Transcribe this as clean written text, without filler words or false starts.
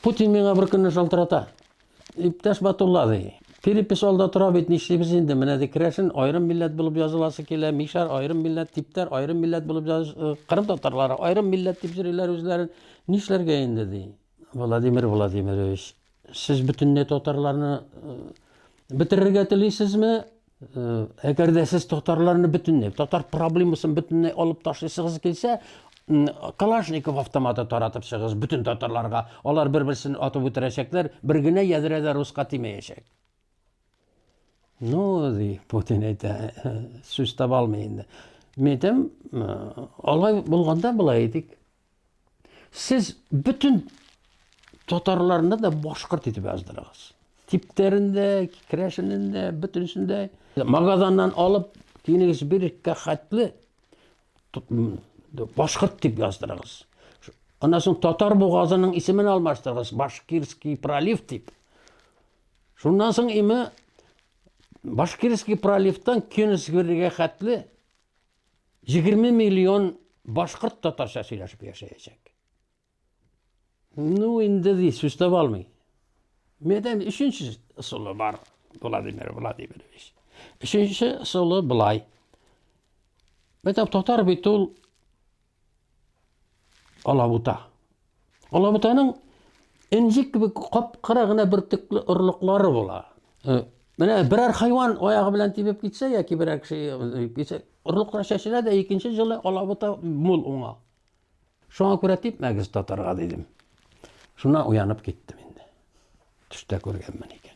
Путин миңа бер көнне шалтырата. Иптәш Батулла, ди. Перепись алда тора бит, нишлибез инде? Менә ди, керәшен аерым милләт булып языласы килә, мишәр аерым милләт, типтәр аерым милләт булып яз, э, кырым татарлары аерым милләт дип йөриләр үзләрен. Нишләргә инде, ди. Владимир Владимирович, сез бөтенләй татарларны э, бетерергә телисезме? Э, әгәр дә сез татарларны бөтенләй, татар проблемасын бөтенләй алып ташлыйсыгыз килсә, Калашников автоматы таратып чыгыгыз бөтен татарларга. Алар бер-берсен атып үтерәчәкләр, бер генә ядрә дә руска тимәячәк. Ну, ди, Путин әйтә, сүз таба алмый инде. Мин әйтәм, алай булганда болай әйтик. Сез бөтен татарларны да башкорт итеп яздырыгыз. Типтәрендә, керәшенендә, бөтенесендә. Магаданнан алып Кенигсбергка хәтле башкорт дип яздырыгыз. Аннан соң татар бугазының исемен алмаштырыгыз, Башкирский пролив дип. Шуннан соң име Башкирский проливтан Кенигсбергка хәтле 20 миллион башкорт татарча сөйләшеп яшәячәк. Ну, инде ди, сүз таба алмый. Мәдән өченче ысулы бар, Владимир Владимирович. Өченче ысулы былай. Мәтәп татар бит ул алабута. Алабутаның энҗе кебек кап-кара гына бөртекле орлыклары була. Э, менә берәр хайван аягы белән тибеп китсә яки берәр кеше э, китсә, орлыклар чәчелә дә икенче җылы алабута мул уңа. Шуңа күрә типмәгез татарга дидем. Шуннан уянып киттем инде. Төштә күргәнмен икән.